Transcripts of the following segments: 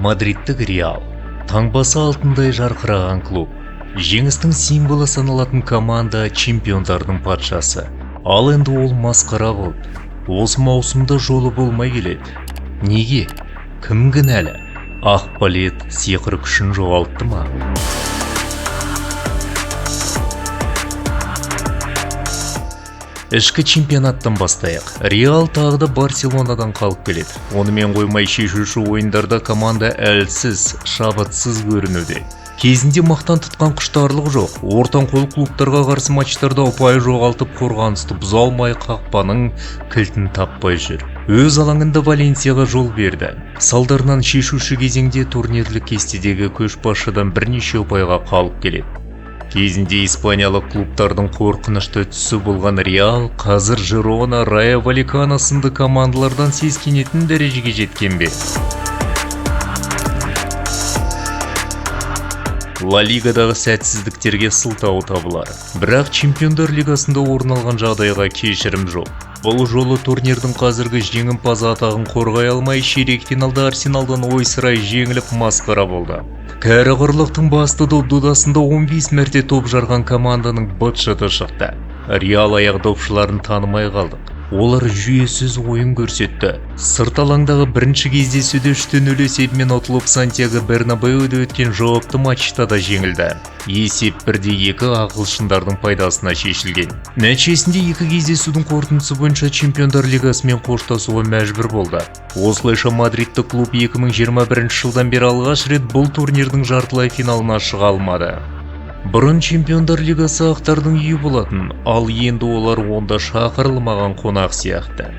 Мадридтік Реал. Таңбасы алтындай жарқыраған клуб. Жеңістің символы саналатын команда чемпиондардың патшасы. Ал енді ол масқара болды. Осы маусымда жолы болмай келеді. Неге? Кім кінәлі? Ақ балет сиқыр күшін жоғалтты ма? Ішкі чемпионаттан бастайық. Реал тағы да Барселонадан қалып келеді. Онымен қоймай шешуші ойындарда команда әлсіз, шабытсыз көрінуде. Кезінде мақтан тұтқан құштарлық жоқ. Ортаңқол клубтарға қарсы матчтарда ұпай жоғалтып, қорғанысты бұза алмай қақпаның кілтін таппай жүр. Өз алаңында Валенсияға жол берді. Салдарынан шешуші кезеңде турнирлік кестедегі көшбасшыдан бірнеше ұпайға қалып келеді. Кезінде испаниялық клубтардың қорқынышты түсі болған Реал қазір Жирона, Райо Вальекано сынды командалардан сескенетін дәрежеге жеткен бе? Ла Лигадағы сәтсіздіктерге сылтау табылар. Бірақ Чемпиондар Лигасында орын алған жағдайға кешірім жоқ. Бұл жолы турнирдің қазіргі жеңімпазы атағын қорғай алмай, ширек финалда Арсеналдан ойсырай жеңіліп масқара болды. Кәрі құрлықтың басты доп додасында 15 мәрте топ жарған команданың быт-шыты шықты. Реал аяқ допшыларын танымай қалдық. Олар жүйесіз ойын көрсетті. Сырт алаңдағы бірінші кездесуде 3-0 есебімен ұтылып, Сантьяго Бернабеуде өткен жауапты матчта да жеңілді. Есеп 1-2 ағылшындардың пайдасына шешілген. Нәтижесінде екі кездесудің қорытындысы бойынша Чемпиондар Лигасымен қоштасуға мәжбүр болды. Осылайша мадридтік клуб 2021 жылдан бері алғаш рет бұл турнирдің жартылай финалына шыға алмады. Бұрын Чемпиондар Лигасы ақтардың үйі болатын, ал енді олар онда шақырылмаған қонақ сияқты.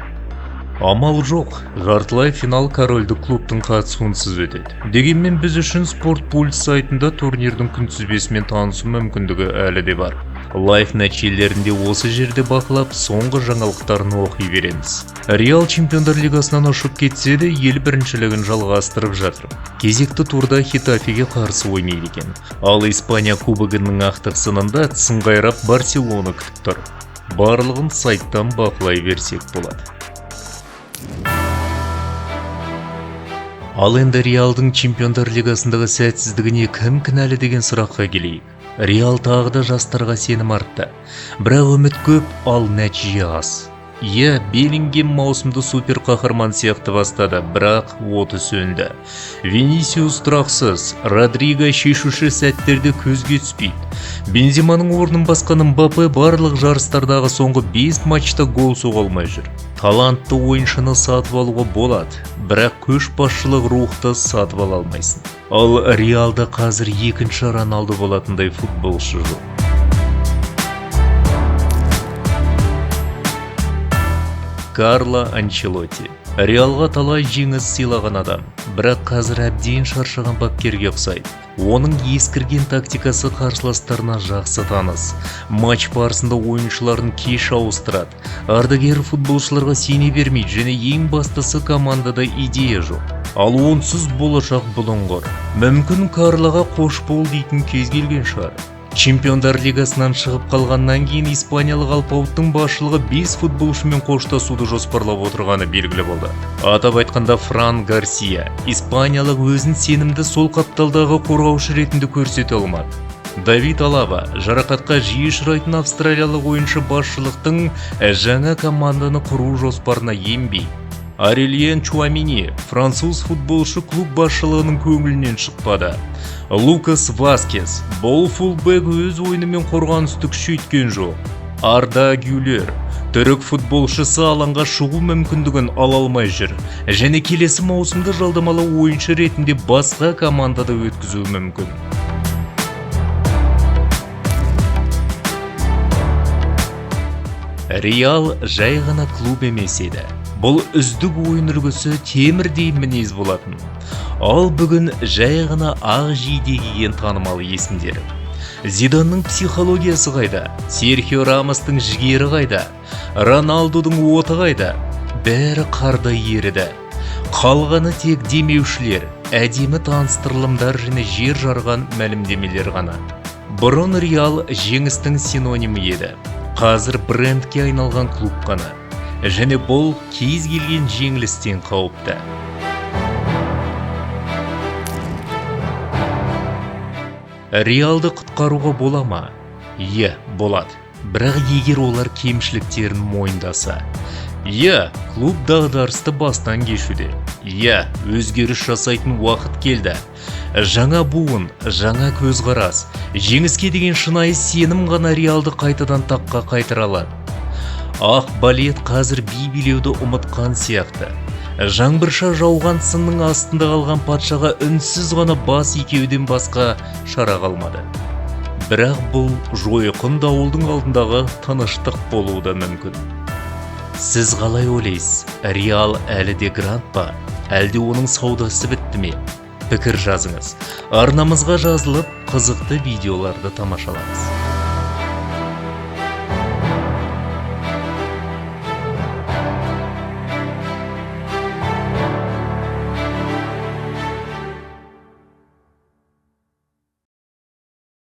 Амал жоқ, жартылай финал корольдік клубтың қатысуынсыз өтеді. Дегенмен біз үшін Спорт Пульс сайтында турнирдің күнтізбесімен танысу мүмкіндігі әлі де бар. Лайв нәтижелерінде осы жерде бақылап, соңғы жаңалықтарын оқи береміз. Реал Чемпиондар Лигасынан ұшып кетсе де, ел біріншілігін жалғастырып жатыр. Кезекті турда Хетафеге қарсы ойнайды екен. Ал Испания кубогының ақтық сынында тісін қайрап Барселона күтіп тұр. Барлығын сайттан бақылай берсек болады. Ал енді Реалдың Чемпиондар Лигасындағы сәтсіздігіне кім кінәлі деген сұраққа келейік. Реал тағы да жастарға сенім артты. Бірақ үміт көп, ал нәтиже аз. Иә, Беллингем маусымды супер қаһарман сияқты бастады, бірақ оты сөнді. Винисиус тұрақсыз, Родриго шешуші сәттерде көзге түспейді. Бенземаның орнын басқан Мбаппе барлық жарыстардағы соңғы 5 матчта гол соға алмай жүр. Талантты ойыншыны сатып алуға болады, бірақ көшбасшылық рухты сатып ала алмайсың. Ал Реалда қазір екінші Роналду болатындай футболшы жоқ. Карло Анчелотти. Реалға талай жеңіс сыйлаған адам, бірақ қазір әбден шаршаған бапкерге ұқсайды. Оның ескірген тактикасы қарсыластарына жақсы таныс. Матч барысында ойыншыларын кеш ауыстырады. Ардагер футболшыларға сене бермейді және ең бастысы командада идея жоқ. Ал онсыз болашақ бұлыңғыр. Мүмкін Карлоға қош бол дейтін кез келген шығар. Чемпиондар Лигасынан шығып қалғаннан кейін испаниялық алпауыттың басшылығы 5 футболшымен қоштасуды жоспарлап отырғаны белгілі болды. Атап айтқанда Фран Гарсия, испаниялық өзін сенімді сол қапталдағы қорғаушы ретінде көрсете алмады. Давид Алаба, жарақатқа жиі ұшырайтын австралиялық ойыншы басшылықтың жаңа команданы құру жоспарына енбей. Арельен Чуамини, француз футболшы клуб басшылығының көңілінен шықпады. Лукас Васкес, бұл фулбек өз ойынымен қорғанысты күшейткен жоқ. Арда Гюлер, түрік футболшысы алаңға шығу мүмкіндігін ала алмай жүр және келесі маусымды жалдамалы ойыншы ретінде басқа командада өткізуі мүмкін. Реал жай ғана клуб емес еді. Бұл үздік ойын үлгісі темірдей мінез болатын. Ал бүгін жай ғана ақ жейде киген танымал есімдер. Зиданның психологиясы қайда? Серхио Рамостың жігері қайда? Роналдудың оты қайда? Бәрі қардай еріді. Қалғаны тек демеушілер, әдемі таныстырылымдар және жер жарған мәлімдемелер ғана. Бұрын Реал жеңістің синонимі еді. Қазір брендке айналған клуб қана. Және бұл кез келген жеңілістен қауіпті. Реалды құтқаруға бола ма? Иә, болады. Бірақ егер олар кемшіліктерін мойындаса. Иә, клуб дағдарысты бастан кешуде. Иә, өзгеріс жасайтын уақыт келді. Жаңа буын, жаңа көзқарас, жеңіске деген шынайы сенім ғана Реалды қайтадан таққа қайтара алады. Ақ балет қазір би билеуді ұмытқан сияқты. Жаңбырша жауған сынның астында қалған патшаға үнсіз ғана бас игеуден басқа шара қалмады. Бірақ бұл жойқын дауылдың алдындағы тыныштық болуы да мүмкін. Сіз қалай ойлайсыз, Реал әлі де гранд па? Әлде оның саудасы бітті ме? Пікір жазыңыз. Арнамызға жазылып, қызықты видеоларды тамашалаңыз.